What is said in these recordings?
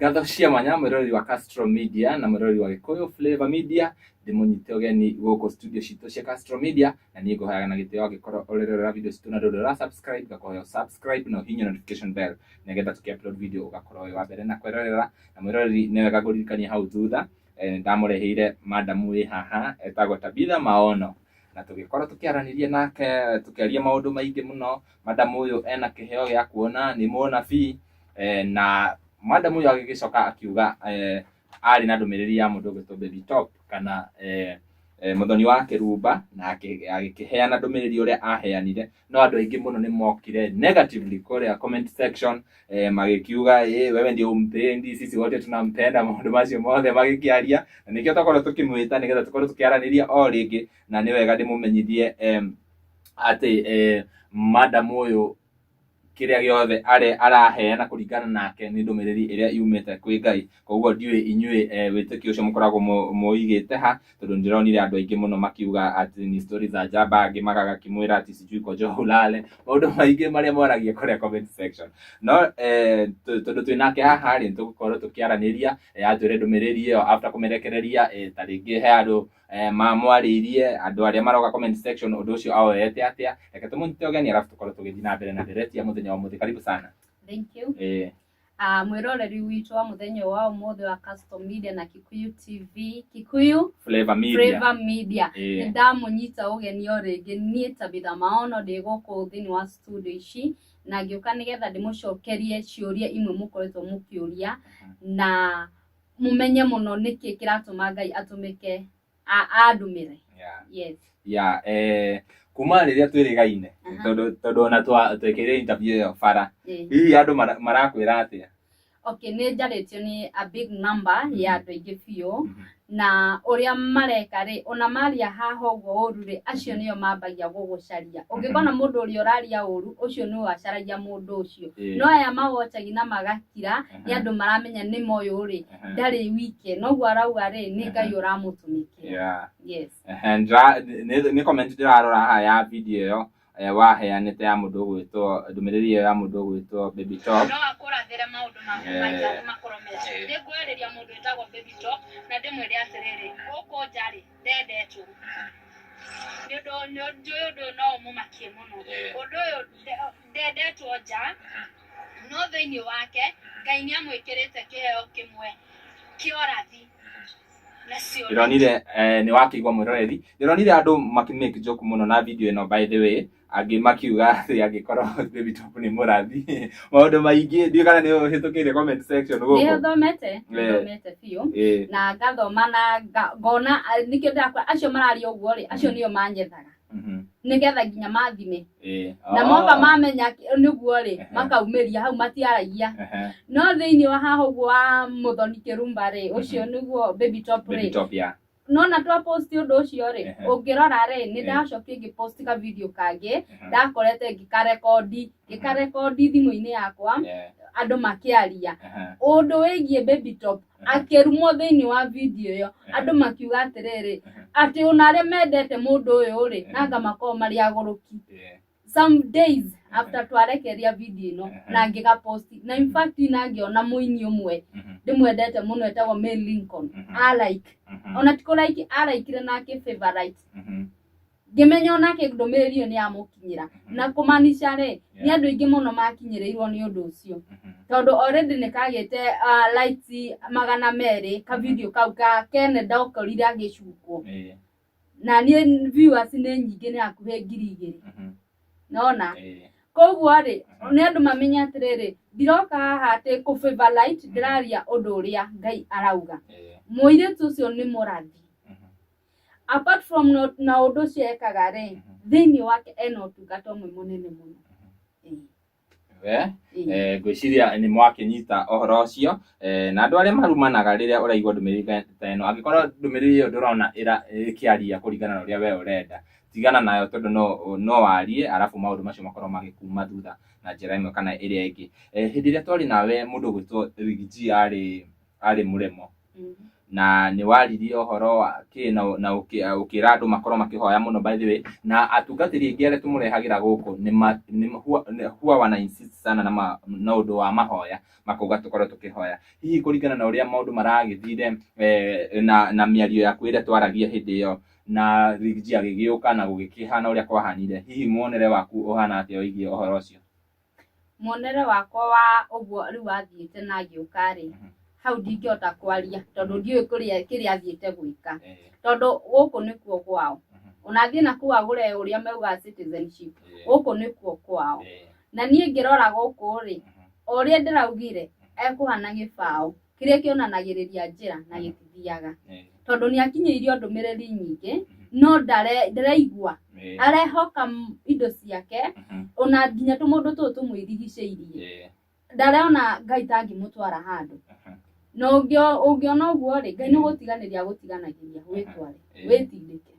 Ngatho cia mwanya mwĩroreri wa Castro Media na mwĩroreri wa Gĩkũyũ Flavor Media, ndĩmũnyite ũgeni gũkũ studio citũ cia Castro Media, na niĩ ngũhoyaga na gĩtĩo angĩkorwo ũrerorera video citũ na ndũrĩ ũra subscribe, ngakũhoya ũ subscribe na ũhihinye notification bell nĩgetha tũkĩ upload video ũgakorwo wĩ wa mbere na kwĩrorera. Na mwĩroreri nĩ wega ngũririkanie hau thutha, nĩndamũreheire madam wĩ haha etagwo Tabitha Maono, na tũgĩkorwo tũkĩaranĩria nake tũkĩaria maũndũ maingĩ mũno. Madam ũyũ ena kĩheo gĩa kuona, nĩ mũnabii. Na madam ũyũ agĩgĩcoka akiuga arĩ na ndũmĩrĩri ya mũndũ ũgwĩtwo Baby Top kana Mũthoni wa Kĩrumba, na agĩkĩheana ndũmĩrĩri ũrĩa aheanire, no andũ aingĩ mũno nĩ mokire negatively kũrĩa comment section, magĩkiuga ĩ wewe ndio umpendi, sisi wote tunampenda, maũndũ macio mothe magĩkĩaria, na nĩkĩo twakorwo tũkĩmwĩta nĩgetha tũkorwo tũkĩaranĩria o rĩngĩ, na nĩ wega ndĩmũmenyithie atĩ madam ũyũ kĩrĩa gĩothe araheana kũringana nake nĩ ndũmĩrĩri ĩrĩa yumĩte kwĩ Ngai. Koguo ndiũĩ inyuĩ wĩtĩkio ũcio mũkoragwo mũigĩte ha, tondũ ndĩronire andũ aingĩ mũno makiuga atĩ ni story za jaba, angĩ magagakĩmwĩra atĩ sijui kojo ulale, maũndũ maingĩ marĩa mwaragia kũrĩa comment section. No tondũ twĩ nake haha rĩ, nĩtũgũkorwo tũkĩaranĩria, atwĩre ndũmĩrĩri ĩyo after kũmĩrekereria, ta rĩngĩ he andũ mamwarĩirie, andũ arĩa maroka comment section ũndũ ũcio awoete atĩa. Reke tũmũnyite ũgeni arabu tũkorwo tũgĩthiĩ na mbere na ndereti ya mũthenya wa ũmũthĩ. Karibu sana. Thank you. Mwĩroreri witũ wa mũthenya wa ũmũthĩ wa Custom Media na Kikuyu TV, Kikuyu Flavor Media. Flavor Media. Nĩ ndamũnyita ũgeni o rĩngĩ niĩ Tabitha Maono ndĩ gũkũ thĩinĩ wa studio ici, na ngĩũka nĩgetha ndĩmũcokerie ciũria imwe mũkoretwo mũkĩũria, na mũmenye mũno nĩkĩ kĩratũma Ngai atũmĩke andũmĩre. Yes. Yeah, kuma rĩrĩa twĩrĩgaine, tondũ ona twekĩire interview ĩyo bara, hihi andũ marakwĩra atĩa? Okay, nĩ njarĩtio nĩ a big number ya andũ aingĩ biũ, na ũrĩa mareka rĩ, ona maria haha ũguo ũru rĩ, acio nĩo mambagia gũgũcaria. Ũngĩkona mũndũ ũrĩa ũraria ũru, ũcio nĩwe acaragia mũndũ ũcio. No aya mawochagi na magakira, nĩ andũ maramenya nĩ moyũ rĩ, ndarĩ wike, noguo arauga rĩ, nĩ Ngai ũramũtũmĩkĩra. Yes. Nĩ comment ndĩrarora haha ya video ĩyo waheanĩte ya mũndũ ũgwĩtwo, ndũmĩrĩri ĩyo ya mũndũ ũgwĩtwo Baby Top. No akũrathĩre maũndũ maku maita makorwo mega. Nĩ ngwarĩria mũndũ wĩtagwo Baby Top na ndĩmwĩre atĩrĩrĩ, gũkũ nja rĩ, ndendetwo. Nĩ ũndũ njũĩ ũndũ ũyũ no ũmũmakie mũno. Ũndũ ũyũ ndendetwo nja, no thĩinĩ wake Ngai nĩ amwĩkĩrĩte kĩheo kĩmwe kĩa ũrathi. Ndĩronire nĩ wakĩigua mwĩroreri, ndĩronire andũ makĩ make joke mũno na video ĩno, by the way, angĩ makiuga atĩ angĩkorwo Baby Top nĩ mũrathi, maũndũ maingĩ, ndiũĩ kana nĩ ũhĩtũkĩire comment section Nĩ gũkũ. thomete, nĩ thomete biũ. Na ngathoma na ngona nĩkĩo ndĩrakwĩra acio mararia ũguo rĩ, acio nĩo manyethaga. Nĩgetha nginya mathime. Na moka mamenya nĩguo rĩ, makaumĩria hau matiaragia. No thĩinĩ wa haha ũguo wa Mũthoni Kĩrumba rĩ, ũcio nĩguo Baby Top Baby rĩ. Top, yeah. Nona twa post ũndũ ũcio rĩ, ũngĩrora rĩ, nĩ ndacokire ngĩ post ka video kangĩ, ndakorete ngĩkarekondi, ngĩkarekondi thimũ-inĩ yakwa, andũ makĩaria. Ũndũ wĩgiĩ Baby Top, akĩrumwo thĩinĩ wa video ĩyo, andũ makiuga atĩrĩrĩ, atĩ ona arĩa mendete mũndũ ũyũ rĩ, nanga makorwo marĩ agũrũki. Some days after twarekeria video ĩno, na ngĩga post, na in fact na ngĩona mũini ũmwe ndĩmwendete mũno etagwo May Lincoln, a like, ona ti kũ like, a like na akĩ favorite. Ngĩmenya onake ndũmĩrĩri ĩyo nĩ yamũkinyĩra. Na kũmanisha rĩ, nĩ andũ aingĩ mũno makinyĩrĩirwo nĩ ũndũ ũcio. Tondũ already nĩ kagĩte likes 200 ka video kau ka kene ndakorire agĩcukwo. Na niĩ viewers nĩ nyingĩ, nĩ hakuhĩ 2000. Nona? Koguo rĩ, nĩ andũ mamenye atĩrĩrĩ, ndiroka haha atĩ kũ favorite, ndĩraria ũndũ ũrĩa Ngai arauga. Mũirĩtu ũcio nĩ mũrathi. Apart from na ũndũ ũcio ekaga rĩ, thĩinĩ wake ena ũtungata ũmwe mũnene mũno. We, ngwĩciria nĩ mwakĩnyita ũhoro ũcio, na andũ arĩa marumanaga rĩrĩa ũraigua ndũmĩrĩri ta ĩno, angĩkorwo ndũmĩrĩri ĩyo ndũrona ĩkĩaria kũringana na ũrĩa we ũrenda, tigana nayo, tondũ no warie arabu maũndũ macio makorwo magĩkuma thutha na njĩra ĩmwe kana ĩrĩa ĩngĩ. Hĩndĩ ĩrĩa twarĩ nawe, mũndũ ũgwĩtwo Riggy G arĩ mũremo. Na nĩ waririe ũhoro wa kĩ na ũkĩra andũ makorwo makĩhoya mũno. By the way, na atungatĩri aingĩ arĩa tũmũrehagĩra gũkũ nĩ huwa wana insist sana na ũndũ wa mahoya, makauga tũkorwo tũkĩhoya. Hihi kũringana na ũrĩa maũndũ maragĩthire, na mĩario yaku ĩrĩa twaragia hĩndĩ ĩyo, na Riggy agĩgĩũka na gũgĩkĩhana ũrĩa kwahanire, hihi muonere waku ũhana atĩa wĩgiĩ ũhoro ũcio? Muonere wakwa wa ũguo rĩu athiĩte na agĩũka rĩ, hau ndingĩhota kwaria tondũ ndiũĩ kũrĩa kĩrĩa athiĩte gwĩka, tondũ gũkũ nĩkuo kwao. Ona athiĩ na kũu agũre ũrĩa mauga citizenship, gũkũ nĩkuo kwao. Na niĩ ngĩrora gũkũ rĩ, o ũrĩa ndĩraugire, ekũhana gĩbaũ kĩrĩa kĩonanagĩrĩria njĩra na gĩtithiaga, tondũ nĩ akinyĩirio ndũmĩrĩri nyingĩ no ndaraigua. Arehoka indo ciake, ona nginya tũmũndũ tũtũ tũmwĩrigicĩirie. Ndarona Ngai tangĩmũtwara handũ. Na ũngĩona ũguo rĩ, Ngai nĩ gũtiganĩria agũtiganagĩria, wĩtware, wĩtindĩke.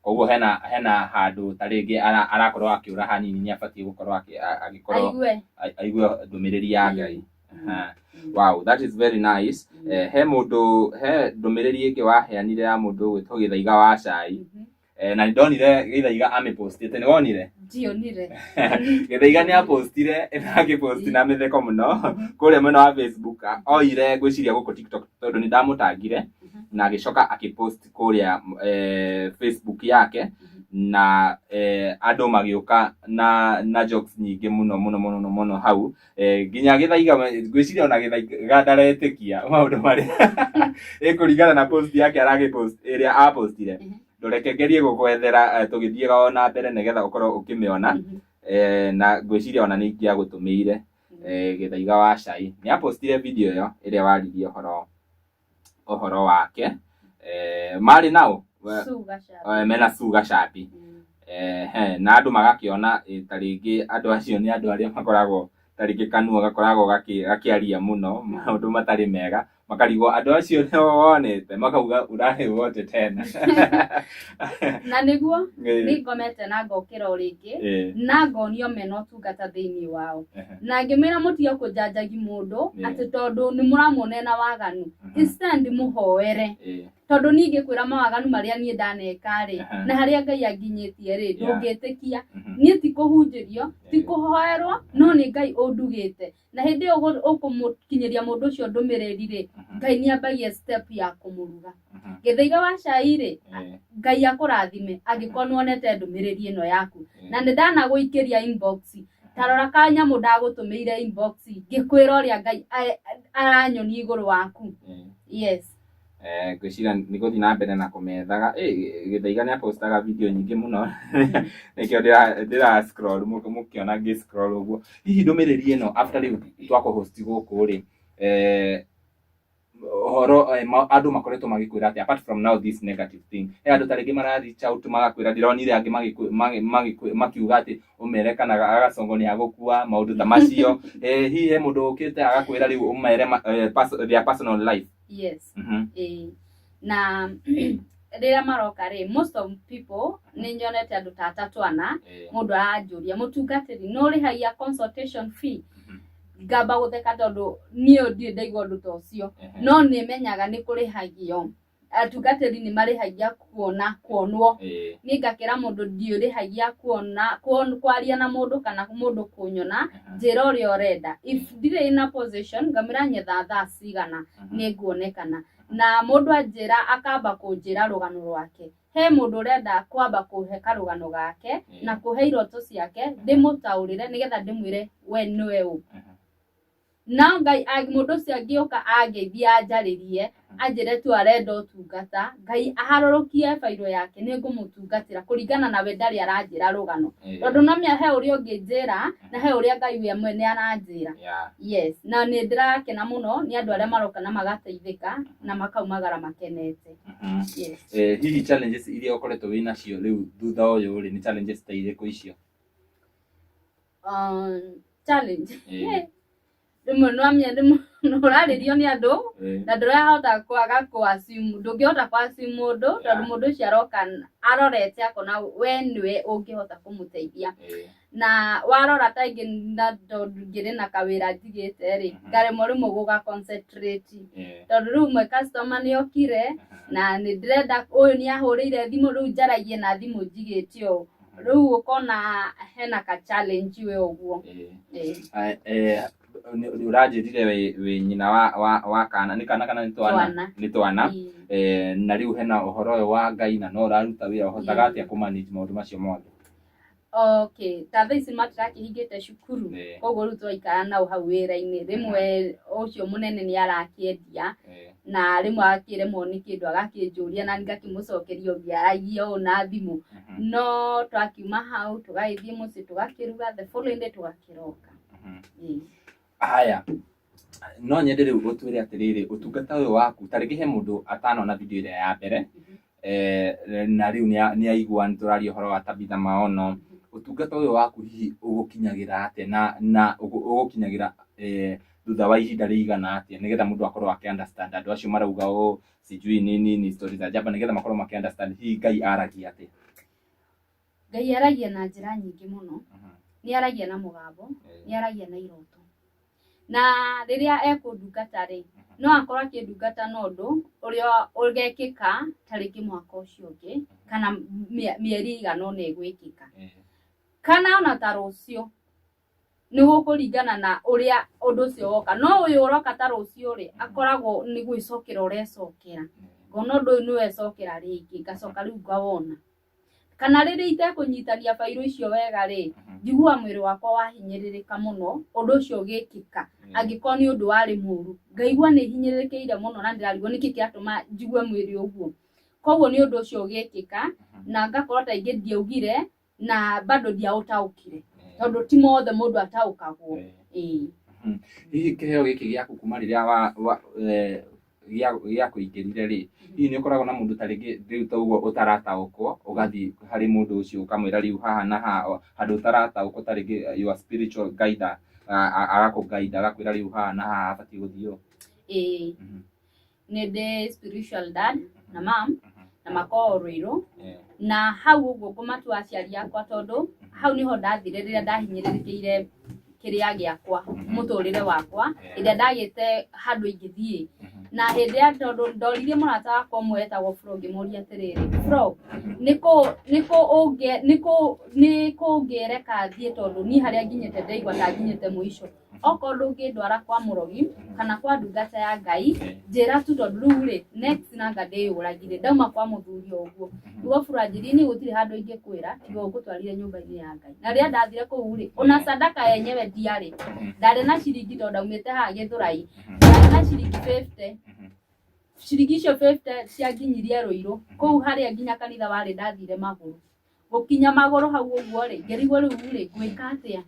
Koguo hena handũ ta rĩngĩ arakorwo akĩũra hanini, nĩ abatiĩ gũkorwo agĩkorwo aigue aigue ndũmĩrĩri ya Ngai. Aha. Wow, that is very nice. He mũndũ, he ndũmĩrĩri ĩngĩ waheanire ya mũndũ ũgwĩtwo Gĩthaiga wa Cai. Na nĩ ndonire Gĩthaiga amĩpostĩte, nĩ wonire? Ndionire. Gĩthaiga nĩ apostire na agĩposti na mĩtheko mũno kũrĩa mwena wa Facebook. Oire ngwĩciria gũkũ TikTok, tondũ nĩ ndamũtangire, na agĩcoka akĩpost kũrĩa Facebook yake, na andũ magĩũka na jokes nyingĩ mũno mũno mũno mũno mũno hau, nginya Gĩthaiga, ngwĩciria ona Gĩthaiga ndaretĩkia maũndũ marĩa ĩkũringana na post yake aragĩpost ĩrĩa apostire. Ndũreke ngerie gũgwethera, tũgĩthiĩga o na mbere, nĩgetha ũkorwo ũkĩmĩona. Na ngwĩciria ona nĩ ingĩagũtũmĩire. Gĩthaiga wa Cai nĩ apostire video ĩyo ĩrĩa waririe ũhoro wake, marĩ nao Suga Shabi. Mena Suga Shabi. He na andũ magakĩona, ta rĩngĩ andũ acio nĩ andũ arĩa makoragwo ta rĩngĩ kanua gakoragwo gakĩaria mũno maũndũ matarĩ mega, makarigwo andũ acio nĩo wonete, makauga urarĩ wote tena. Na nĩguo nĩ ngomete na ngokĩra o rĩngĩ na ngonio mena ũtungata thĩinĩ wao, na ngĩmwĩra mũtige kũnjanjagi mũndũ atĩ tondũ nĩ mũramuona ena waganu. Instead mũhoere, tondũ niĩ ngĩkwĩra mawaganu marĩa niĩ ndaneka rĩ, na harĩa Ngai anginyĩtie rĩ, ndũngĩtĩkia. Niĩ ti kũhunjĩrio, ti kũhoerwo, no nĩ Ngai ũndugĩte, na hĩndĩ ĩyo ũkũmũkinyĩria mũndũ ũcio ndũmĩrĩri rĩ, Ngai nĩ ambagia step ya kũmũruga. Gĩthaiga wa Cai rĩ, Ngai akũrathime angĩkorwo nĩwonete ndũmĩrĩri ĩno yaku, na nĩ ndanagũikĩria inbox. Ta rora kanyamũ ndagũtũmĩire inbox ngĩkwĩra ũrĩa Ngai aranyonia igũrũ waku. Yes. Ngwĩciria nĩ gũthiĩ na mbere na kũmethaga. Gĩthaiga nĩ apostaga video nyingĩ mũno, nĩkĩo ndĩra scroll, mũkĩona ngĩ scroll ũguo. Hihi ndũmĩrĩri ĩno, after rĩu twakũhost gũkũ rĩ, ũhoro andũ makoretwo magĩkwĩra atĩ, apart from now this negative thing, he andũ ta rĩngĩ mara reach out magakwĩra, ndĩronire angĩ makiuga atĩ ũmere kana Agacongo nĩ agũkua, maũndũ ta macio. Hihi he mũndũ ũkĩte agakwĩra rĩu ũmere their personal life? Yes. Ĩĩ, na rĩrĩa maroka rĩ, most of people, nĩ nyonete andũ ta atatũ ana. Mũndũ aranjũria, "Mũtungatĩri, nĩ ũrĩhagia consultation fee?" Ngamba gũtheka tondũ niĩ ndirĩ ndaigua ũndũ ta ũcio, no nĩ menyaga nĩ kũrĩhagio, atungatĩri nĩ marĩhagia kuona kuonwo. Niĩ ngakĩra mũndũ ndiũrĩhagia kuona kwaria na mũndũ kana mũndũ kũnyona. Njĩra ũrĩa ũrenda. If ndirĩ in a position, ngamwĩra nyetha thaa cigana nĩ nguonekana. Na mũndũ anjĩra, akamba kũnjĩra rũgano rwake. He mũndũ ũrenda kwamba kũhe karũgano gake na kũhe iroto ciake, ndĩmũtaũrĩre nĩgetha ndĩmwĩre we nĩwe ũ. No Ngai mũndũ ũcio angĩũka angeithie, anjarĩrie, anjĩre tu arenda ũtungata, Ngai aharũrũkie bairo yake, nĩ ngũmũtungatĩra kũringana na we ndarĩ aranjĩra rũgano, tondũ no he ũrĩa ũngĩnjĩra na he ũrĩa Ngai we mwene aranjĩra. Yes, na nĩ ndĩrakena mũno nĩ andũ arĩa maroka na magateithĩka na makaumagara makenete. Yes. Hihi challenges iria ũkoretwo wĩ nacio rĩu thutha ũyũ rĩ, nĩ challenges ta irĩkũ icio? Challenge, rĩmwe nwamia rĩmwe Ũrarĩrio nĩ andũ na ndũrahota kwaga kũ assume, ndũngĩhota kũ assume mũndũ tondũ mũndũ ũcio aroka arorete akona we nĩwe ũngĩhota kũmũteithia. Na warora ta ingĩ, na tondũ ngĩrĩ na kawĩra njigĩte rĩ, ngaremwo rĩmwe gũga concentrate tondũ rĩu mwe customer nĩ okire na nĩ ndĩrenda ũyũ nĩ ahũrĩire thimũ, rĩu njaragie na thimũ njigĩte ũũ, rĩu ũkona hena ka challenge we ũguo. Ũranjĩrire wĩ nyina wa kana, nĩ kana kana nĩ twana? Twana. Nĩ twana. Na rĩu hena ũhoro ũyũ wa Ngai na no ũraruta wĩra, ũhotaga atĩa kũ manage maũndũ macio mothe? Okay, ta thaa ici matirakĩhingĩte cukuru, koguo rĩu tũraikara nao hau wĩra-inĩ. Rĩmwe ũcio mũnene nĩ arakĩendia na rĩmwe agakĩremwo nĩ kĩndũ agakĩnjũria na ngakĩmũcokeria ũngĩaragia ũũ na thimũ. No twakiuma hau tũgagĩthiĩ mũciĩ, tũgakĩruga, the following day tũgakĩroka. Haya, no nyende rĩu ũtwĩre atĩrĩrĩ, ũtungata ũyũ waku, ta rĩngĩ he mũndũ atanona video ĩrĩa ya mbere, na rĩu nĩ aigua nĩ tũraria ũhoro wa Tabitha Maono, ũtungata ũyũ waku hihi ũgũkinyagĩra atĩa na ũgũkinyagĩra thutha wa ihinda rĩigana atĩa, nĩgetha mũndũ akorwo akĩ understand andũ acio marauga ũũ sijui nini ni stories za jaba, nĩgetha makorwo makĩ understand hihi Ngai aragia atĩa? Ngai aragia na njĩra nyingĩ mũno. Nĩ aragia na mũgambo, nĩ aragia na iroto, na rĩrĩa ekũndungata rĩ, no akorwo akĩndungata na ũndũ ũrĩa ũgekĩka ta rĩngĩ mwaka ũcio ũngĩ kana mĩeri ĩigana ũna ĩgwĩkĩka, kana ona ta rũciũ, nĩ gũkũringana na ũrĩa ũndũ ũcio woka. No ũyũ ũroka ta rũciũ rĩ, akoragwo nĩ gwĩcokera ũrecokera, ngona ũndũ ũyũ nĩ wecokera rĩngĩ, ngacoka rĩu ngawona. Kana rĩrĩa itekũnyitania bairũ icio wega rĩ, njiguaga mwĩrĩ wakwa wahinyĩrĩrĩka mũno ũndũ ũcio ũgĩkĩka. Angĩkorwo nĩ ũndũ warĩ mũru, ngaigua nĩ hinyĩrĩrĩkĩire mũno na ndĩrarigwo nĩkĩ kĩratũma njigue mwĩrĩ ũguo. Koguo nĩ ũndũ ũcio ũgĩkĩka na ngakorwo ta ingĩ ndiaugire na bado ndiaũtaũkire, tondũ ti mothe mũndũ ataũkagwo. Ĩĩ. Hihi kĩheo gĩkĩ gĩaku kuma rĩrĩa gĩa kũingĩrire rĩ, hihi nĩ ũkoragwo na mũndũ ta rĩngĩ rĩu ta ũguo ũtarataũkwo, ũgathiĩ harĩ mũndũ ũcio ũkamwĩra rĩu haha na haha handũ ũtarataũkwo, ta rĩngĩ your spiritual guide agakũ guide, agakwĩra rĩu haha na haha habatiĩ gũthiĩ ũũ? Ĩĩ. Nĩ ndĩ spiritual dad na mam na makoragwo Rũirũ, na hau ũguo ngũmatua aciari akwa, tondũ hau nĩho ndathire rĩrĩa ndahinyĩrĩrĩkĩire kĩrĩa gĩakwa, mũtũrĩre wakwa, ĩrĩa ndagĩte handũ ingĩthiĩ. Na hĩndĩ ya tondũ ndoririe mũrata wakwa ũmwe wetagwo Fro, ngĩmũria atĩrĩrĩ, "Fro, nĩkũ ũngĩ nĩkũ nĩkũ ũngĩreka thiĩ, tondũ niĩ harĩa nginyĩte ndaigua ta nginyĩte mũico. Okorwo ndũngĩndwara kwa mũrogi kana kwa ndungata ya Ngai, njĩra tu, tondũ rĩu rĩ, next nanga ndĩyũragire ndauma kwa mũthuri o ũguo." Nĩguo Fro anjĩrire, "Niĩ gũtirĩ handũ ingĩkwĩra tiga ũngũtwarire nyũmba-inĩ ya Ngai." Na rĩrĩa ndathire kũu rĩ, ona sadaka yenyewe ndiarĩ, ndarĩ na ciringi, tondũ ndaumĩte haha Gĩthũrai, ndarĩ na ciringi 50. Ciringi icio 50 cianginyirie Rũirũ kũu harĩa nginya kanitha warĩ. Ndathire magũrũ. Gũkinya magũrũ hau ũguo rĩ, ngĩrigwo rĩu rĩ, ngwĩka atĩa?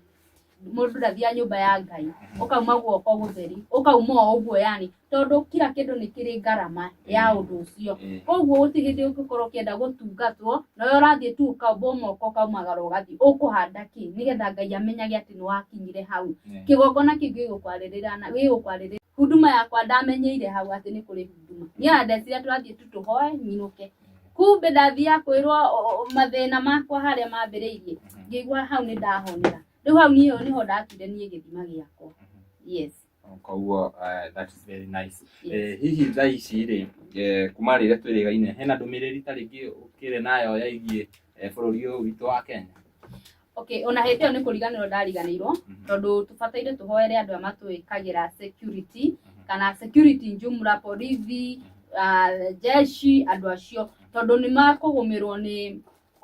Mũndũ ndathiaga nyũmba ya Ngai ũkauma guoko gũtheri, ũkauma o ũguo, yani tondũ kila kĩndũ nĩ kĩrĩ ngarama ya ũndũ ũcio. Koguo gũtirĩ hĩndĩ ũngĩkorwo ũkĩenda gũtungatwo na we ũrathiĩ tu ũkambwo moko ũkaumagara ũgathiĩ. Ũkũhanda kĩ nĩgetha Ngai amenyage atĩ nĩ wakinyire hau? Kĩgongona kĩu gĩgũkwarĩrĩra na gĩgũkwarĩrĩra huduma yakwa. Ndamenyeire hau atĩ nĩ kũrĩ huduma. Niĩ ona ndeciria tũrathiĩ tu tũhoe nyinũke, kumbe ndathiaga kwĩrwo mathĩna makwa harĩa mambĩrĩirie. Ngĩigua hau nĩ ndahonera. Rĩu hau niĩ nĩho ndatuire niĩ gĩthima gĩakwa, yes. Koguo that is very nice. Yes. Hihi thaa ici rĩ, kuma rĩrĩa twĩrĩgaine, hena ndũmĩrĩri ta rĩngĩ ũkĩrĩ nayo yaigiĩ bũrũri ũyũ witũ wa Kenya? Okay, ona hĩndĩ ĩyo nĩ kũriganĩrwo ndariganĩirwo, tondũ tũbataire tũhoere andũ aya matwĩkagĩra security kana security njumla, borithi, jeshi, andũ acio, tondũ nĩ makũgũmĩrwo nĩ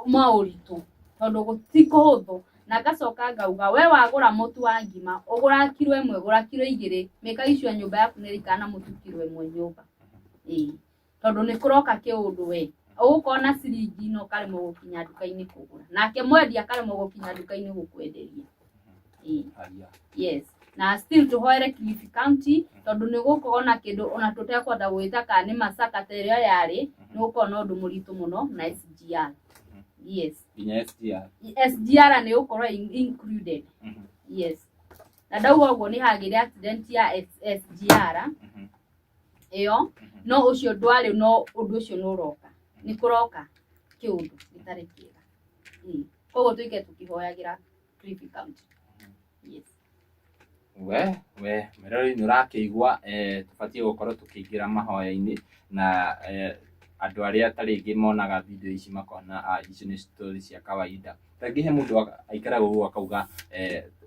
maũritũ, tondũ gũti kũhũthũ. Na ngacoka ngauga, we wagũra mũtu wa ngima, ũgũra kiro 1, gũra kiro 2, mĩka icio nyũmba yaku nĩ ĩrĩikara na mũtu kiro 1 nyũmba. Ĩĩ, tondũ nĩ kũroka kĩũndũ, we ũgũkorwo na ciringi no ũkaremwo gũkinya nduka-inĩ kũgũra, nake mwendia akaremwo gũkinya nduka-inĩ gũkwenderia. Ĩĩ. Haya. Yes, na still tũhoere Kilifi County, tondũ nĩ gũkorwo na kĩndũ ona tũtekwenda gwĩta kana nĩ masaka ta ĩrĩa yarĩ. Nĩ gũkorwo na ũndũ mũritũ mũno na SGR, yes. Nginya SGR? SGR nĩ gũkorwo included. Yes. Na ndauga ũguo nĩ hagĩire accident ya SGR ĩyo, no ũcio ndwarĩ, no ũndũ ũcio nĩ ũroka, nĩ kũroka kĩũndũ gĩtarĩ kĩega. Koguo tũikare tũkĩhoyagĩra Kilifi County. Yes. We mwĩroreri nĩ ũrakĩigua, tũbatiĩ gũkorwo tũkĩingĩra mahoya-inĩ na andũ arĩa ta rĩngĩ monaga video ici makona icio nĩ story cia kawaida. Ta rĩngĩ he mũndũ aikaraga ũguo akauga,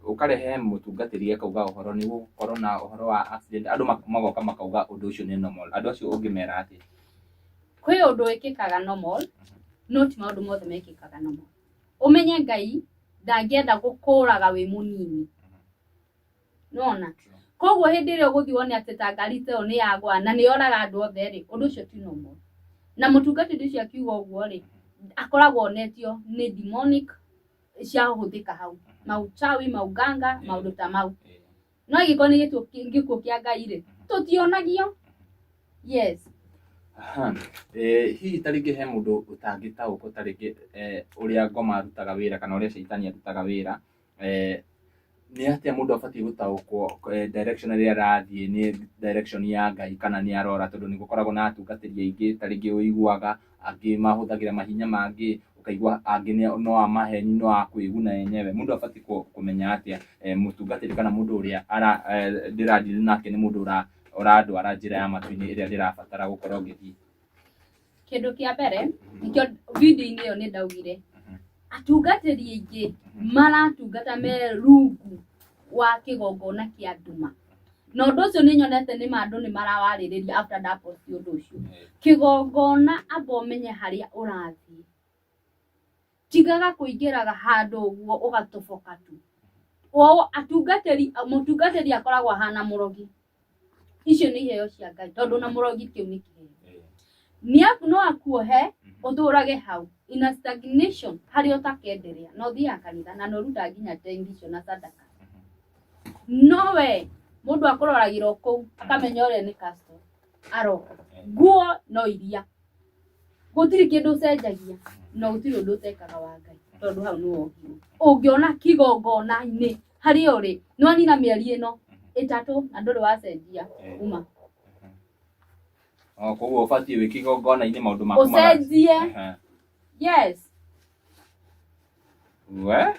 ũkarehe mũtungatĩri akauga ũhoro nĩ gũkorwo na ũhoro wa accident, andũ magoka makauga ũndũ ũcio nĩ normal. Andũ acio ũngĩmera atĩa? Kwĩ ũndũ wĩkĩkaga normal, no ti maũndũ mothe mekĩkaga normal. Ũmenye Ngai ndangĩenda gũkũraga wĩ mũnini, nona koguo hĩndĩ ĩrĩa ũgũthiĩ wone atĩ ta ngari ta ĩyo nĩ yagwa na nĩ yoraga andũ othe rĩ, ũndũ ũcio ti normal. Na mũtungatĩri ũcio akiuga ũguo rĩ, akoragwo onetio nĩ demonic ciahũthĩka hau, mauchawi, mauganga, maũndũ ta mau. No angĩkorwo nĩ gĩkuũ kĩa Ngai rĩ, tũtionagio. Yes. Aha. Hihi ta rĩngĩ he mũndũ ũtangĩtaũkwo ta rĩngĩ ũrĩa ngoma arutaga wĩra kana ũrĩa caitani arutaga wĩra, nĩ atĩa mũndũ abatiĩ gũtaũkwo direction ĩrĩa arathiĩ nĩ direction ya Ngai kana nĩ arora? Tondũ nĩ gũkoragwo na atungatĩri aingĩ, ta rĩngĩ ũiguaga angĩ mahũthagĩra mahinya mangĩ, ũkaigua angĩ no a maheni, no a kwĩguna enyewe. Mũndũ abatiĩ kũmenya atĩa mũtungatĩri kana mũndũ ũrĩa ndĩradeal nake nĩ mũndũ ũrandwara njĩra ya matu-inĩ ĩrĩa ndĩrabatara gũkorwo ngĩthiĩ? Kĩndũ kĩa mbere, nĩkĩo video-inĩ ĩyo nĩ ndaugire atungatĩri aingĩ maratungata me rungu wa kĩgongona kĩa nduma, na ũndũ ũcio nĩ nyonete nĩ ma andũ nĩ marawarĩrĩria after ndapost ũndũ ũcio. Kĩgongona, amba ũmenye harĩa ũrathiĩ, tigaga kũingĩraga handũ ũguo ũgatoboka tu. O atungatĩri, mũtungatĩri akoragwo ahana mũrogi. Icio nĩ iheo cia Ngai, tondũ na mũrogi kĩu nĩ kĩheo. Nĩ no akuohe ũtũrage hau in a stagnation harĩa ũtakenderea, na ũthiaga kanitha na nĩ ũrutaga nginya tendi icio na sadaka, no we mũndũ akũroragĩra o kũu akamenya ũrĩa nĩ custom aroka. Nguo no iria, gũtirĩ kĩndũ ũcenjagia, na gũtirĩ ũndũ ũtekaga wa Ngai, tondũ hau nĩ wohirwo. Ũngĩona kĩgongona-inĩ harĩa ũrĩ nĩ wanina mĩeri ĩno 3 na ndũrĩ wacenjia, uma. Oh, koguo ũbatiĩ wĩ kĩgongona-inĩ maũndũ maku ũcenjie. Yes. We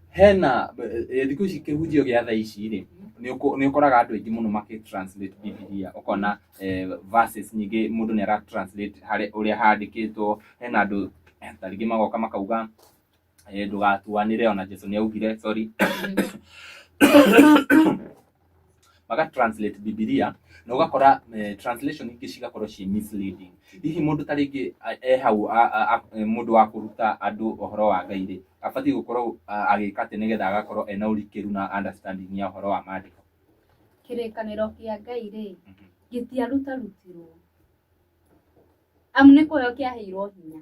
hena thikũ ici kĩhunjio gĩa thaa ici rĩ, nĩ ũkoraga andũ aingĩ mũno makĩ translate Bibilia, ũkona verses nyingĩ mũndũ nĩ ara translate harĩ ũrĩa handĩkĩtwo. Hena andũ ta rĩngĩ magoka makauga ndũgatuanĩre, ona Jesu nĩ augire, sorry, maga translate Bibilia na ũgakora translation ingĩ cigakorwo ci misleading. Hihi mũndũ ta rĩngĩ e hau mũndũ wa kũruta andũ ũhoro wa Ngai rĩ, abatiĩ gũkorwo agĩka atĩ nĩgetha agakorwo ena ũrikĩru na understanding ya ũhoro wa maandĩko? Kĩrĩkanĩro kĩa Ngai rĩ, gĩtiarutarutirwo, amu nĩ kũheo kĩaheirwo hinya.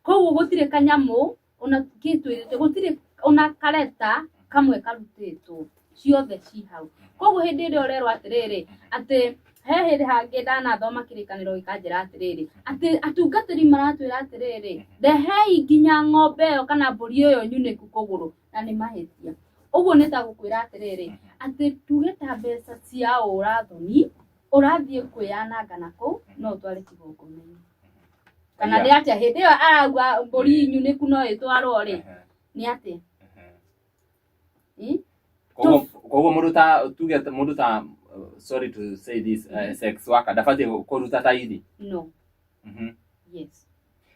Koguo gũtirĩ kanyamũ ona gĩtwĩrĩte, gũtirĩ ona kareta kamwe karutĩtwo, ciothe ci hau. Koguo hĩndĩ ĩrĩa ũrerwo atĩrĩrĩ, atĩ he hĩndĩ hangĩ ndanathoma kĩrĩkanĩro gĩkanjĩra atĩrĩrĩ, atĩ atungatĩri maratwĩra atĩrĩrĩ, rehei nginya ng'ombe ĩyo kana mbũri ĩyo nyunĩku kũgũrũ, na nĩ mahĩtia. Ũguo nĩ ta gũkwĩra atĩrĩrĩ, atĩ tuge ta mbeca cia ũrathoni ũrathiĩ kwĩyananga na kũu, no ũtware kĩgongona-inĩ kana nĩ atĩa? Hĩndĩ ĩyo arauga mbũri nyunĩku no ĩtwarwo rĩ, nĩ atĩa? Koguo mũndũ ta tuge mũndũ ta sorry to say this, sex worker ndabatiĩ kũruta taithi? No. Yes.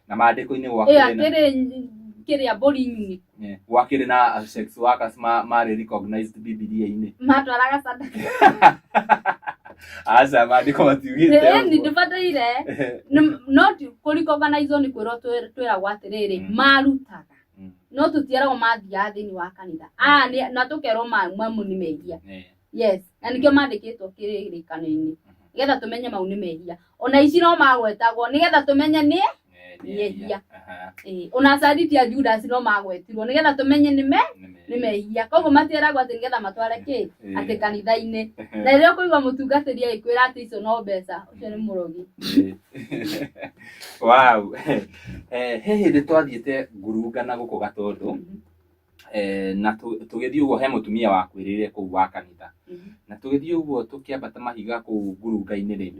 Na maandĩko-inĩ ĩyo gwakĩrĩ na akĩrĩ kĩrĩa mbũri nyunĩku. Gwakĩrĩ na sex workers marĩ recognized Bibilia-inĩ? Matwaraga sadaka. Aca, maandĩko matiugĩte Ĩĩ, nĩ ũguo. ndũbataire. No ti kũrecognize, nĩ kwĩrwo twĩragwo atĩrĩrĩ, marutaga, no tũtieragwo mathiaga thĩinĩ wa kanitha. Ah, na tũkerwo mamu nĩ mehia. Yes, na nĩkĩo mandĩkĩtwo kĩrĩkanĩro-inĩ, nĩgetha tũmenye mau nĩ mehia. Ona ici no magwetagwo nĩgetha tũmenye nĩ Nĩ ehia. Ĩĩ, ona sariti ya Judas no magwetirwo nĩgetha tũmenye nĩ mehia. Koguo matieragwo atĩ nĩgetha matware kĩ atĩ kanitha-inĩ. Na rĩrĩa ũkũigua mũtungatĩri agĩkwĩra atĩ icio no mbeca, ũcio nĩ mũrogi. Wow. He hĩndĩ twathiĩte ngurunga na gũkũ Gatũndũ. Na tũgĩthiĩ ũguo he mũtumia wakuĩrĩire kũu wa kanitha. Na tũgĩthiĩ ũguo tũkĩambata mahiga kũu ngurunga-inĩ rĩ,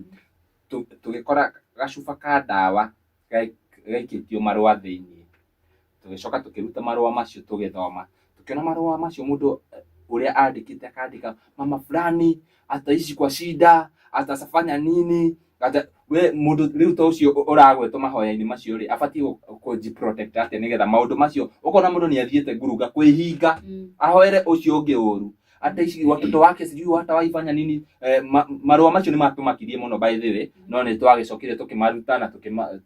tũgĩkora gacuba ka ndawa gaikĩtio marũa thĩinĩ. Tũgĩcoka tũkĩruta marũa macio tũgĩthoma. Tũkĩona marũa macio mũndũ ũrĩa andĩkĩte akandĩka mama fulani ataishi kwa shida, atafanya nini, ata we mũndũ rĩu ta ũcio ũragwetwo mahoya-inĩ macio rĩ, abatiĩ kũji-protect atĩa nĩgetha maũndũ macio ũkona mũndũ nĩ athiĩte ngurunga kwĩhinga ahoere ũcio ũngĩ ũru, ataishi watoto wake sijui watawaifanya nini. Marũa macio nĩ matũmakirie mũno, by the way, no nĩ twagĩcokire tũkĩmaruta na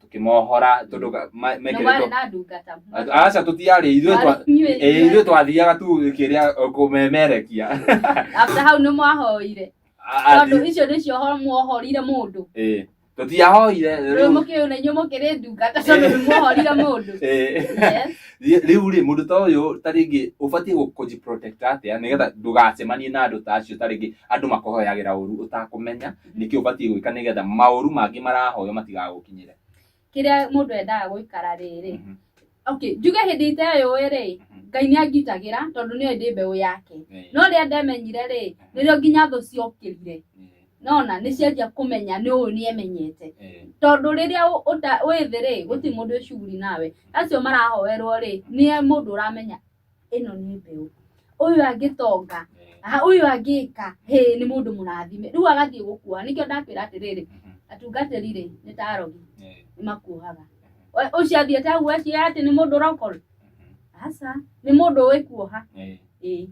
tũkĩmohora tondũ Nĩ mekĩrĩtwo warĩ na ndungata? Aca, tũtiarĩ ithuĩ. Ithuĩ twathiaga tu kĩrĩa kũmemerekia. After hau nĩ mwahoire? Tondũ icio nĩcio mwohorire mũndũ. Ĩĩ, tũtiahoire. Rĩu mũkĩũĩ na inyuĩ mũkĩrĩ ndungata tondũ nĩ mwohorire mũndũ. Yes. Rĩu rĩ, mũndũ ta ũyũ ta rĩngĩ ũbatiĩ kũji-protect atĩa nĩgetha ndũgacemanie na andũ ta acio, ta rĩngĩ andũ makũhoyagĩra ũru ũtakũmenya? Nĩkĩ ũbatiĩ gwĩka nĩgetha maũru mangĩ marahoywo matigagũkinyĩre? Kĩrĩa mũndũ endaga gũikara rĩrĩ, okay, njuge hĩndĩ iteyũĩ rĩ, Ngai nĩ angitagĩra tondũ nĩoĩ ndĩ mbeũ yake. No rĩrĩa ndemenyire rĩ, nĩrĩo nginya thũ ciokĩrire. Nona nĩ cianjia kũmenya nĩ ũyũ nĩ emenyete. Tondũ rĩrĩa wĩ thĩ rĩ, gũtirĩ mũndũ wĩ shughuli nawe. Acio marahoerwo rĩ, nĩ mũndũ ũramenya ĩno nĩ mbeũ. Ũyũ angĩtonga, ũyũ angĩka, hĩ nĩ mũndũ mũrathime. Rĩu agathiĩ gũkuoha. Nĩkĩo ndakwĩra atĩrĩrĩ, atungatĩri rĩ, nĩ ta arogi, nĩ makuohaga. Ũcio athiĩte hau eciria atĩ nĩ mũndũ ũrokora. Aca, nĩ mũndũ ũĩ kuoha. Ĩĩ.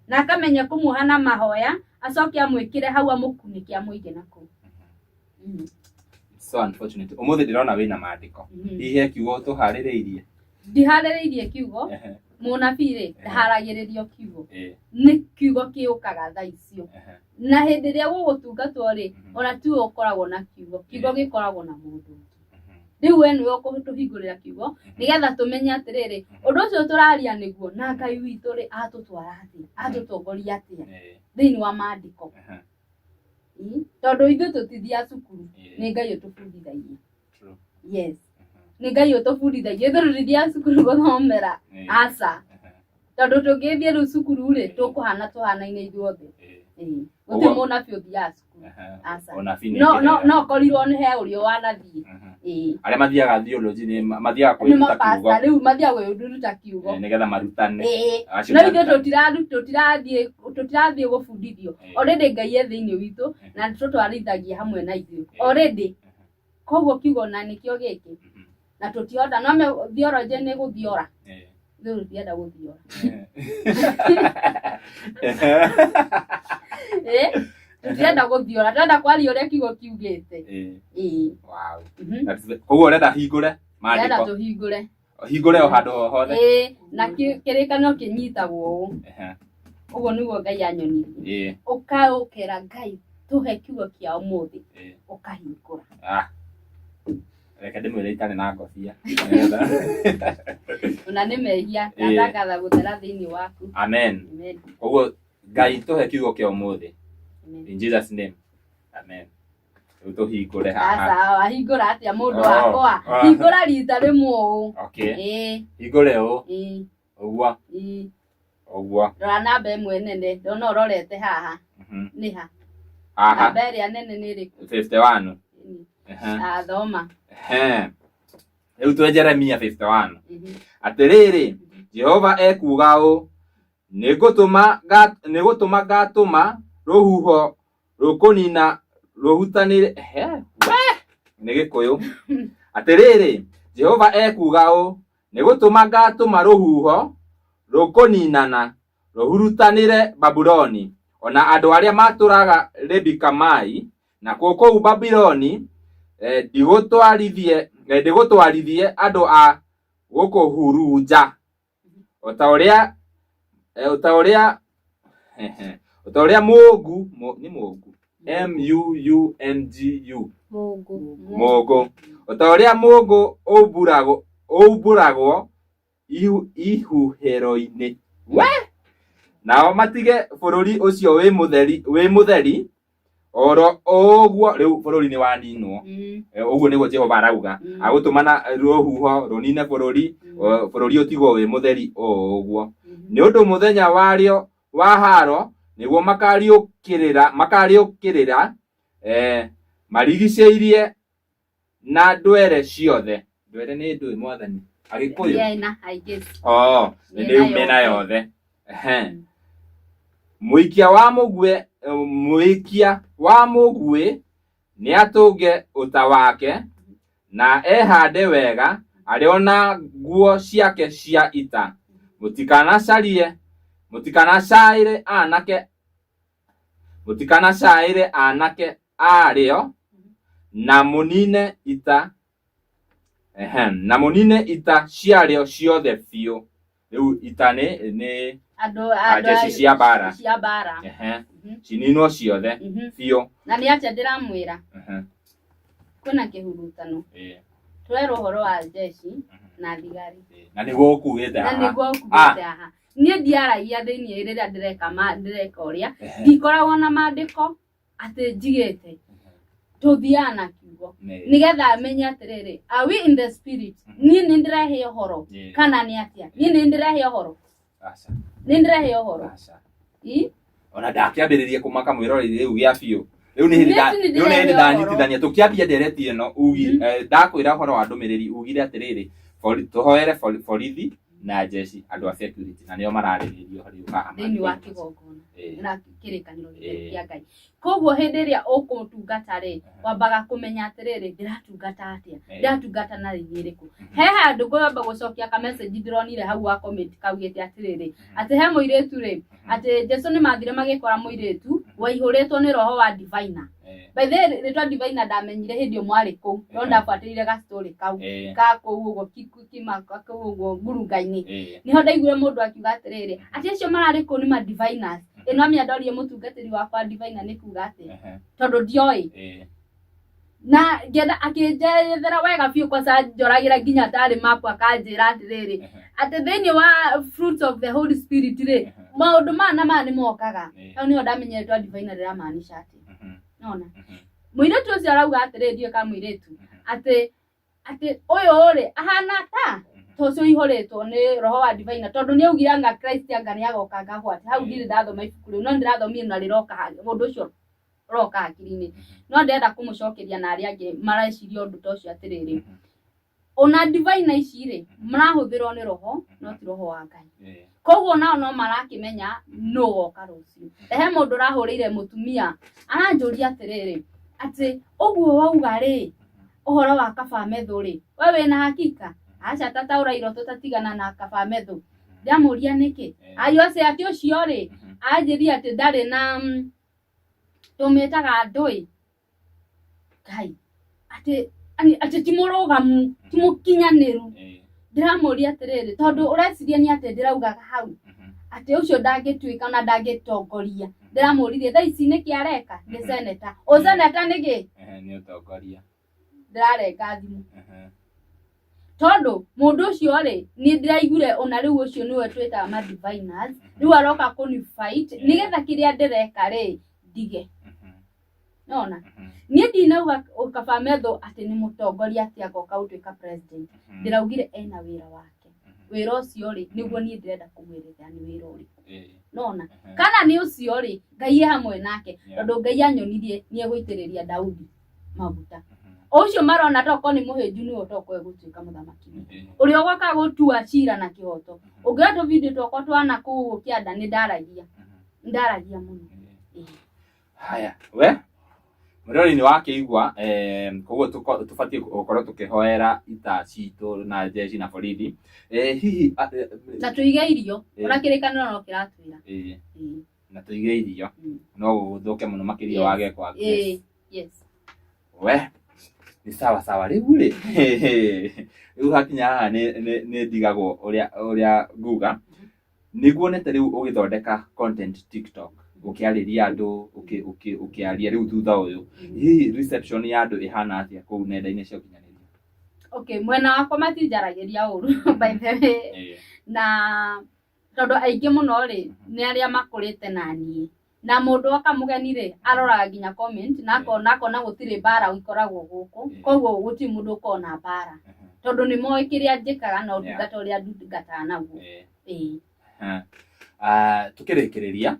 Na akamenya kũmuoha na mahoya, acoke amwĩkĩre hau amũkunĩke amũige na kũu. So unfortunate. Ũmũthĩ ndĩrona wĩna maandĩko. Hihi he kiugo tũharĩrĩirie? Ndiharĩrĩirie kiugo. Mũnabii rĩ, ndaharagĩrĩrio kiugo. Nĩ kiugo kĩũkaga thaa icio. Na hĩndĩ ĩrĩa gũgũtungatwo rĩ, ona tiwe ũkoragwo na kiugo. Kiugo gĩkoragwo na mũndũ ũngĩ. Rĩu we nĩwe ũkũtũhingũrĩra kiugo nĩgetha tũmenye atĩrĩrĩ, ũndũ ũcio tũraria nĩguo, na Ngai witũ rĩ, atũtwara atĩa, atũtongoria atĩa thĩinĩ wa maandĩko. Tondũ ithuĩ tũtithiaga cukuru, nĩ Ngai ũtũbundithagia. Yes, nĩ Ngai ũtũbundithagia. Ithuĩ tũtithiaga cukuru gũthomera, aca, tondũ tũngĩthiĩ rĩu cukuru rĩ, tũkũhana tũhanaine ithuothe. Gũtirĩ mũnabii ũthiaga cukuru, aca. Ũnabii nĩ No kĩheo. No korirwo nĩ he ũrĩa wanathiĩ. Arĩa mathiaga theology nĩ mathiaga Nĩ kwĩruta kiugo. mapasta rĩu mathiaga kwĩruta kiugo. Nĩgetha marutane. Acio No nĩ ithuĩ arutani. Tũtirathiĩ gũbundithio. Already Ngai e thĩinĩ witũ na tũtwarithagia hamwe na ithuĩ already. Koguo kiugo na nĩkĩo gĩkĩ na tũtihota no me theology nĩ gũthiora. Ithuĩ tũtienda gũthiora. Tũtirenda gũthiora, tũrenda kwaria ũrĩa kiugo kiugĩte. Ĩĩ. Wow. Koguo ũrenda hingũre Ndĩrenda maandĩko? Tũhingũre. Hingũre o handũ o hothe. Ĩĩ, na kĩrĩkanĩro kĩnyitagwo ũũ. Ũguo nĩguo Ngai anyonirie. Ũkaũkera Ngai tũhe kiugo kĩa ũmũthĩ, ũkahingũra. Ah. Reke ndĩmwĩre itarĩ na ngobia. Ona nĩ mehia. Ndatangatha gũthera thĩinĩ waku. Amen. Amen. Koguo Ngai tũhe kiugo kĩa ũmũthĩ. Amen. In Jesus name. Amen. Rĩu tũhingũre haha. Aca, wahingũra atĩa mũndũ Oh, wakwa? ah. Hingũra rita rĩmwe ũũ. Okay. Ĩĩ. Hingũre ũũ. Ĩĩ. Ũguo. Ĩĩ. Ũguo. Rora namba ĩmwe nene, ndona ũrorete haha. Nĩ ha? Haha. Namba ĩrĩa nene nĩ ĩrĩkũ? 51. Ĩni. Ehe. Ah, thoma. Ehe. Rĩu twĩ Jeremia 51. Atĩrĩrĩ, Jehova ekuuga ũũ: Nĩgũtũma ngatũma rũhuho rũkũnina rũhutanĩre he we nĩ Gĩkũyũ. Atĩrĩrĩ, Jehova ekuuga ũũ: Nĩgũtũma ngatũma rũhuho rũkũninana rũhurutanĩre Babuloni, ona andũ arĩa matũũraga Lebi-Kamai, nakuo kũu Babuloni ndigũtwarithie andũ a gũkũhurunja, o ta ũrĩa mũũngũ nĩ mũũngũ, M U U N G U. Mungu. Mũũngũ, o ta ũrĩa mũũngũ ũmbũragwo ihuhĩro-inĩ we, nao matige bũrũri ũcio wĩ mũtheri oro ũguo. Rĩu bũrũri nĩ waninwo. Ũguo nĩguo Jehova arauga. Agũtũmana rũhuho rũnine bũrũri, bũrũri ũtigwo wĩ mũtheri o ũguo. Nĩ ũndũ mũthenya warĩo wa haro nĩguo makariũkĩrĩra marigicĩirie na ndwere ciothe. Ndwere nĩ ndũĩ mwathani Agĩkũyũ. Mĩena, I guess. Oh, nĩ Mĩena mĩena yothe. yothe. Ehe. Mũikia wa mũguĩ nĩatũnge ũta wake na ehande wega arĩ o na nguo ciake cia ita. Mũtikanacaĩre anake arĩo na mũnine ita. Ehe, na mũnine ita ciarĩo ciothe biũ. Rĩu ita nĩ Andũ andũ jeshi cia mbara. Cia mbara. Ehe, cininwo ciothe biũ. Na nĩ atĩa ndĩramwĩra kwĩna kĩhurutano. Tũrerwo ũhoro wa jeshi na thigari. Na nĩguo ũkuĩte Na haha. nĩguo ũkuĩte haha. Niĩ ndiaragia thĩiniĩ rĩrĩa ndĩreka ũrĩa. Ndikoragwo na maandĩko atĩ njigĩte. Tũthiaga na kiugo. Nĩgetha menye atĩrĩrĩ, are we in the spirit? Niĩ nĩ ndĩrehe ũhoro kana nĩ atĩa? Niĩ nĩ ndĩrehe ũhoro. Nĩ ndĩrehe ũhoro. Ona ndakĩambĩrĩria kũmaka mwĩroreri rĩu gĩa biũ. Rĩu nĩ hĩndĩ Niĩ rĩu nĩ hĩndĩ ndĩrehe ndanyitithania tũkĩambia ndereti ĩno ndakwĩra ũhoro wa ndũmĩrĩri ugire atĩrĩrĩ tũhoere borithi na jeshi andũ a security na nĩo mararĩrĩrio rĩu haha Thĩinĩ wa kĩgongona na kĩrĩkanĩro gĩtheru kĩa Ngai. Koguo hĩndĩ ĩrĩa ũkũtungata rĩ, wambaga kũmenya atĩrĩrĩ, ndĩratungata atĩa, ndĩratungata na rĩinĩ rĩkũ. He handũ ngwamba gũcokia ka message ndĩronire hau wa comment kaugĩte atĩrĩrĩ, atĩ he mũirĩtu rĩ, atĩ Jesu nĩ mathire magĩkora mũirĩtu waihũrĩtwo nĩ roho wa diviner. By the way, rĩtwa diviner ndamenyire hĩndĩ ĩyo mwarĩ kũu, no ndabuatĩrĩire ga story kau ka kũu ũguo kĩmaka kũu ũguo ngurunga-inĩ. Niho ndaiguire mũndũ akiuga atĩrĩrĩ, atĩ acio mararĩ kũu nĩ ma diviners. Ĩno amia ndorie mũtungatĩri wakwa diviner nĩ kuga atĩa, tondũ ndioĩ. Na ngĩenda akĩnjerethera wega biũ kwanza njoragĩra nginya ndarĩ map akanjĩra atĩrĩrĩ, atĩ thĩinĩ wa fruits of the Holy Spirit rĩ, maũndũ maya na maya nĩ mokaga. Hau nĩho ndamenyire rĩtwa diviner rĩramaanisha atĩa. Nona mũirĩtu ũcio arauga atĩrĩrĩ, ndiũĩ kana mũirĩtu, atĩ ũyũ rĩ ahana ta ta ũcio ũihũrĩtwo nĩ roho wa diviner, tondũ nĩ augire anga Christ anga nĩ agoka ngahwate. Hau ndirĩ ndathoma ibuku rĩu, no ndĩrathomire na rĩroka mũndũ ũcio ũroka hakiri-inĩ. No ndĩrenda kũmũcokeria na arĩa angĩ mareciria ũndũ ta ũcio atĩrĩrĩ, ona diviner ici rĩ marahũthĩrwo nĩ roho no ti roho wa Ngai. Koguo nao no marakĩmenya nũ ũgoka rũciũ. He mũndũ ũrahũrĩire mũtumia aranjũria atĩrĩrĩ, atĩ ũguo wauga rĩ ũhoro wa kaba metho rĩ, we wĩna hakika? Aca tata ũrairwo tũtatigana na kaba metho. Ndamũria nĩkĩ? Ayo acio atĩ ũcio rĩ anjĩria atĩ ndarĩ na tũmĩtaga ndũĩ Ngai atĩ ti mũrũgamu ti mũkinyanĩru. Ndĩramũria atĩrĩrĩ, tondũ ũreciria nĩ atĩ ndĩraugaga hau atĩ ũcio ndangĩtuĩka na ndangĩtongoria. Ndĩramũririe thaa ici nĩkĩ areka? Nĩ seneta. Ũ seneta nĩkĩ? Nĩ ũtongoria. Ndĩrarenga thimũ. Tondũ mũndũ ũcio rĩ nĩ ndĩraiguire ona rĩu ũcio nĩwe twĩtaga ma diviners, rĩu aroka kũni fight nĩgetha kĩrĩa ndĩreka rĩ ndige. Nona niĩ ndinauga kaba metho atĩ nĩ mũtongoria atĩ agoka gũtuĩka president. Ndĩraugire ena wĩra wake. Wĩra ũcio rĩ nĩguo niĩ ndĩrenda kũmwĩrethera nĩ wĩra ũrĩkũ. Nona kana nĩ ũcio rĩ Ngai e hamwe nake, tondũ Ngai anyonirie nĩ egũitĩrĩria Daudi maguta. Ũcio marona tokorwo nĩ mũhĩnju nĩwe tokorwo egũtuĩka mũthamaki ũrĩa ũgoka gũtua cira na kĩhoto. Ũngĩona tũ video twakwa twana kũu kĩanda nĩ ndaragia, ndaragia mũno. Haya, we mwĩroreri nĩ wakĩigua, koguo tũbatiĩ gũkorwo tũkĩhoera ita citũ na jeshi na borithi. Hihi na tũige irio ona kĩrĩkanĩro no kĩratwĩra. Na tũige irio no gũthũke mũno makĩria wage kwa. Yes. We nĩ sawa sawa. Rĩu rĩ rĩu hakinya haha nĩ ndigagwo ũrĩa nguga nĩguo nete rĩu ũgĩthondeka content TikTok ũkĩarĩria andũ ũkĩaria rĩu thutha ũyũ hihi reception ya andũ ĩhana atĩa kũu nenda-inĩ cia ũkinyanĩria? Okay, mwena wakwa matinjaragĩria ũru by the way, na tondũ aingĩ mũno rĩ nĩ arĩa makũrĩte na niĩ, na mũndũ oka mũgeni rĩ aroraga nginya comment na akona gũtirĩ mbara ikoragwo gũkũ, koguo gũtirĩ mũndũ ũkoragwo na mbara tondũ nĩ moĩ kĩrĩa njĩkaga na ũtungata ũrĩa ndungataga naguo. Aha. Tukĩrĩkĩrĩria,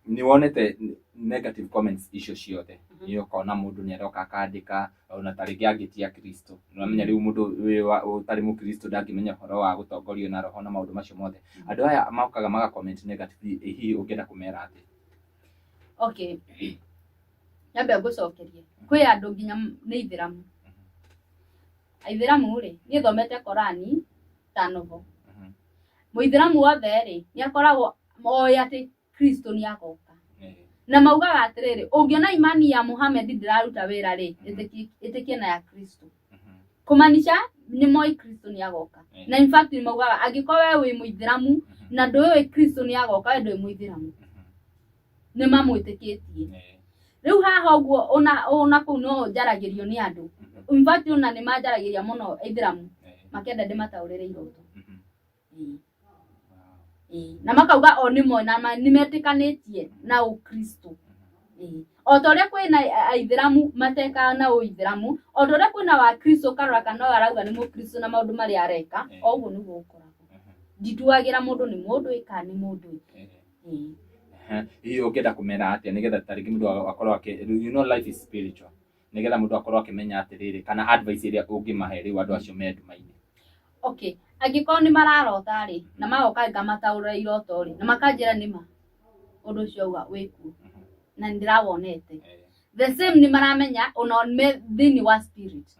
nĩ wonete negative comments icio ciothe, nĩ ũkona mũndũ nĩ aroka akandĩka ona ta rĩngĩ angĩtia Kristo. Nĩ rĩu mũndũ ũtarĩ mũkristo ndangĩmenya ũhoro wa gũtongorio na roho na maũndũ macio mothe. Andũ aya mokaga maga comment negatively, hihi ũngĩenda kũmera atĩa? Okay, nyambe ngũcokerie, kwĩ andũ nginya nĩ ithĩramu. Aithĩramu rĩ, niĩ thomete Korani ta novel. Mũithĩramu wothe rĩ, nĩ akoragwo oĩ atĩ Kristo nĩ agoka, na maugaga atĩrĩrĩ, ũngĩona imani ya Muhammad ndĩraruta wĩra rĩ, ĩtĩkie na ya Kristo, kũmanisha nĩ moĩ Kristo nĩ agoka. Na in fact nĩ maugaga angĩkorwo we wĩ mũithĩramu na ndũĩ Kristo nĩ agoka, we ndũĩ mũithĩramu. Nĩ mamwĩtĩkĩtie. Rĩu haha ũguo ona kũu no njaragĩrio nĩ andũ. In fact ona nĩ manjaragĩria mũno aithĩramu, makĩenda ndĩmataũrĩre iroto. Ĩĩ. Na makauga o nĩ moĩ na nĩ metĩkanĩtie na ũkristo. Ĩĩ. O ta ũrĩa kwĩna aithĩramu matekaga na ũithĩramu, o ta ũrĩa kwĩna wa kristo, ũkarora kana ũyũ arauga nĩ mũkristo na maũndũ marĩa areka, o ũguo nĩguo gũkoragwo. Ndituagĩra mũndũ nĩ mũndũ ĩ kana nĩ mũndũ ĩ. Ĩĩ. Hihi ũngĩenda kũmera atĩa nĩgetha ta rĩngĩ mũndũ akorwo akĩ, you know, life is spiritual, nĩgetha mũndũ akorwo akĩmenya atĩrĩrĩ, kana advice ĩrĩa ũngĩmahe rĩu andũ acio me nduma-inĩ? Okay, angĩkorwo nĩ mararota rĩ, na magoka ngamataũrĩra iroto rĩ, na makanjĩra nĩma ũndũ ũcio auga wĩkuo na nĩ ndĩrawonete, the same nĩ maramenya ona me thĩinĩ wa spirit,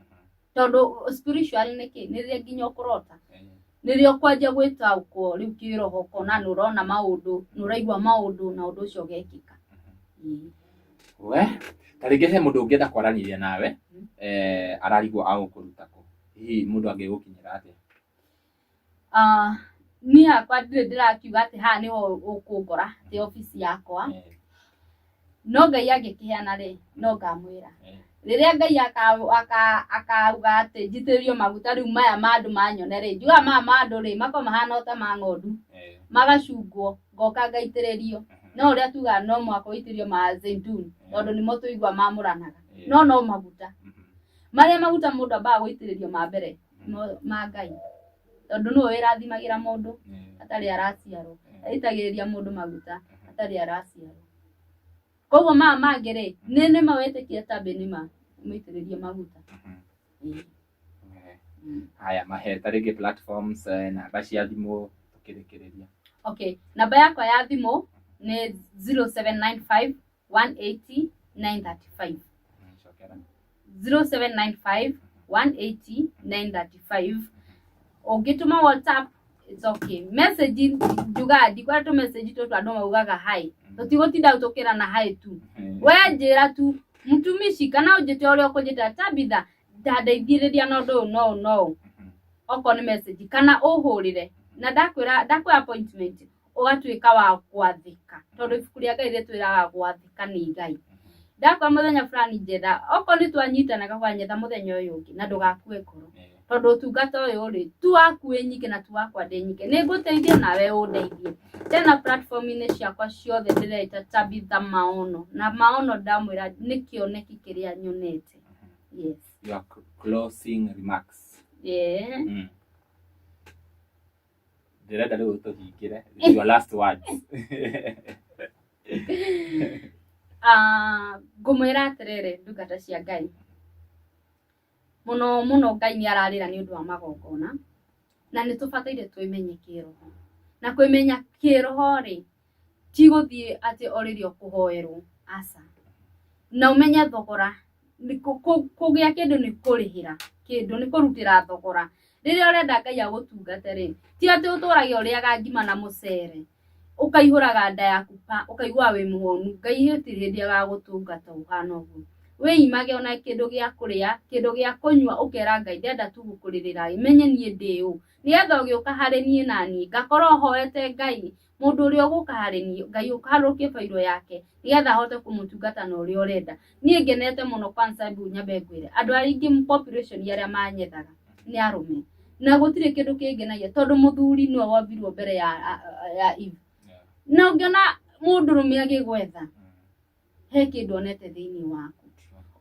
tondũ spiritual nĩ kĩ? Nĩ rĩrĩa nginya ũkũrota, nĩrĩo ũkwanjia gwĩtaũkwo rĩu kĩroho, ũkona nĩ ũrona maũndũ, nĩ ũraigua maũndũ, na ũndũ ũcio ũgekĩka. Ĩĩ. We ta rĩngĩ he mũndũ ũngĩenda kwaranĩria nawe, ararigwo agũkũruta kũ, hihi mũndũ angĩgũkinyĩra atĩa? Ah, niĩ hakwa ndirĩ ndĩrakiuga atĩ haha nĩho ũkũngora, atĩ obici yakwa. No Ngai angĩkĩheana rĩ, no ngamwĩra. Rĩrĩa Ngai akauga atĩ njitĩrĩrio maguta rĩu maya ma andũ manyone rĩ, njugaga maya ma andũ rĩ, makorwo mahana o ta ma ng'ondu, magacungwo, ngoka ngaitĩrĩrio. No ũrĩa tugaga no mũhaka ũitĩrĩrio ma zaituni, tondũ nĩmo tũigua mamũranaga. No no maguta marĩa, maguta mũndũ ambaga gũitĩrĩrio ma mbere ma Ngai, tondũ nĩwe wĩrathimagĩra mũndũ atarĩ araciarwo, aitagĩrĩria mũndũ maguta atarĩ araciarwo. Koguo maya mangĩ rĩ, nĩ nĩma wĩtĩkie tambĩ nĩma mũitĩrĩrie maguta. Ĩĩ. Haya, mahe ta rĩngĩ platforms, namba cia thimũ tũkĩrĩkĩrĩria. Okay, namba yakwa ya thimũ nĩ 0795 180 935. Cokera. 0795 180 935. Ũngĩtũma WhatsApp, it's okay. Message njugaga ndikwenda tũ message tũtũ andũ maugaga hi, tũtigũtinda tũkĩrana hi tu. We njĩra tu mtumishi, kana ũnjĩte ũrĩa ũkũnjĩta, Tabitha, ndandeithĩrĩria na ũndũ ũyũ no ũũ no ũũ. Okorwo nĩ message kana ũhũrĩre, na ndakwĩra ndakwĩra appointment, ũgatuĩka wa gwathĩka, tondũ ibuku rĩa Ngai rĩtwĩraga gwathĩka nĩ Ngai. Ndakwĩra mũthenya fulani njetha, okorwo nĩ twanyitana gakwa, nyetha mũthenya ũyũ ũngĩ, na ndũgakue ngoro, tondũ ũtungata ũyũ rĩ, tu waku wĩ nyike na tu wakwa ndĩ nyike. Nĩ ngũteithia nawe ũndeithie. Tena platform-inĩ ciakwa ciothe ndĩreita Tabitha Maono, na maono ndamwĩra nĩ kĩoneki kĩrĩa nyonete. Yes. Your closing remarks. Yeah. Ndĩrenda rĩu tũhingĩre your last words. Ah, ngũmwĩra atĩrĩrĩ, ndungata cia Ngai, mũno mũno Ngai nĩ ararĩra nĩ ũndũ wa magongona, na nĩ tũbataire twĩmenye kĩroho. Na kwĩmenya kĩroho rĩ, ti gũthiĩ atĩ o rĩrĩa ũkũhoerwo, aca. Na ũmenye thogora nĩ kũgĩa kĩndũ nĩ kũrĩhĩra kĩndũ, nĩ kũrutĩra thogora. Rĩrĩa ũrenda Ngai agũtungate rĩ, ti atĩ ũtũrage ũrĩaga ngima na mũcere, ũkaihũraga nda yaku pa, ũkaigua wĩ mũhũnu. Ngai gũtirĩ hĩndĩ agagũtungata ũhana ũguo. Wĩimage ona kĩndũ gĩa kũrĩa, kĩndũ gĩa kũnyua, ũkera Ngai, ndĩrenda tu gũkũrĩrĩra, menye niĩ ndĩ ũ, nĩgetha ũgĩũka harĩ niĩ naniĩ ngakorwo hoete Ngai, mũndũ ũrĩa ũgũka harĩ niĩ, Ngai ũharũrũkie bairo yake nĩgetha ahote kũmũtungata na ũrĩa ũrenda. Niĩ ngenete mũno. Kwanza hebu nyambe ngwĩre, andũ aingĩ population arĩa manyethaga nĩ arũme, na gũtirĩ kĩndũ kĩngenagia tondũ mũthuri nĩwe wombirwo mbere ya Eve. Na ũngĩona mũndũrũme agĩgwetha, he kĩndũ onete thĩinĩ waku.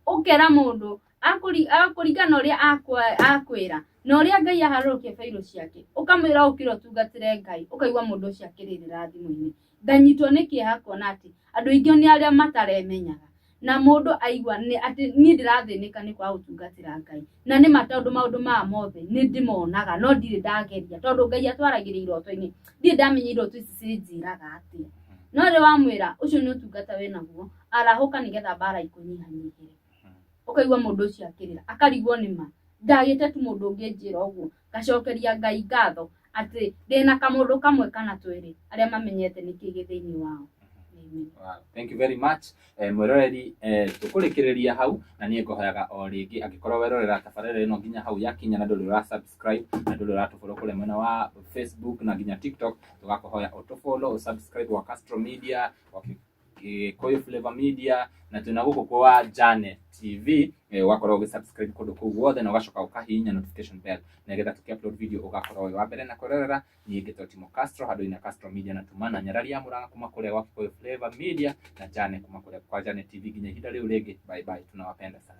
Ũkera mũndũ Akũringana na ũrĩa akwĩra na ũrĩa Ngai aharũrũkia bairũ ciake, ũkamwĩra ũkĩra ũtungatĩre Ngai, ũkaigua mũndũ ũcio akĩrĩrĩra thimũ-inĩ. Nganyitwo nĩ kĩeha kuona atĩ andũ aingĩ nĩ arĩa mataremenyaga, na mũndũ aigua nĩ atĩ niĩ ndĩrathĩnĩka nĩ kwaga gũtungatĩra Ngai. Na nĩ ma, tondũ maũndũ maya mothe nĩ ndĩmonaga, no ndirĩ ndageria, tondũ Ngai atwaragĩria iroto-inĩ, ndirĩ ndamenya iroto ici cinjĩraga atĩa. No rĩrĩa wamwĩra ũcio nĩ ũtungata wĩnaguo, arahũka nĩgetha mbara ikũnyihanyihĩre. Ũkaigua mũndũ ũcio akĩrĩra, akarigwo nĩ ma ndagĩte tu mũndũ ũngĩnjĩra ũguo. Ngacokeria Ngai ngatho atĩ ndĩna kamũndũ kamwe kana twĩrĩ arĩa mamenyete nĩkĩ gĩ thĩinĩ wao. Amen. Wow. Thank you very much. Mwĩroreri, tũkũrĩkĩrĩria hau, na niĩ ngohoyaga o rĩngĩ, angĩkorwo werorera tabarĩra ĩno nginya hau yakinya na ndũrĩ ũra subscribe na ndũrĩ ũratũfollow kũrĩa mwena wa Facebook na nginya TikTok, tũgakũhoya ũtũfollow, ũsubscribe wa Castro Media, wa Gĩkũyũ Flavor Media, na twĩna gũkũ kwa Jane TV. Ũgakorwo ũgĩ subscribe kũndũ kũu guothe na ũgacoka ũkahihinya notification bell nĩgetha tũkĩ upload video ũgakorwo wĩ wa mbere na kwĩrorera. Niĩ ngĩtwo Timo Castro handũ-inĩ Castro Media, na tumana nyarari ya Mũrang'a kuma kũrĩa gwa Gĩkũyũ Flavor Media na Jane kuma kũrĩa kwa Jane TV. Nginya ihinda rĩu rĩngĩ, bye bye, tunawapenda sana.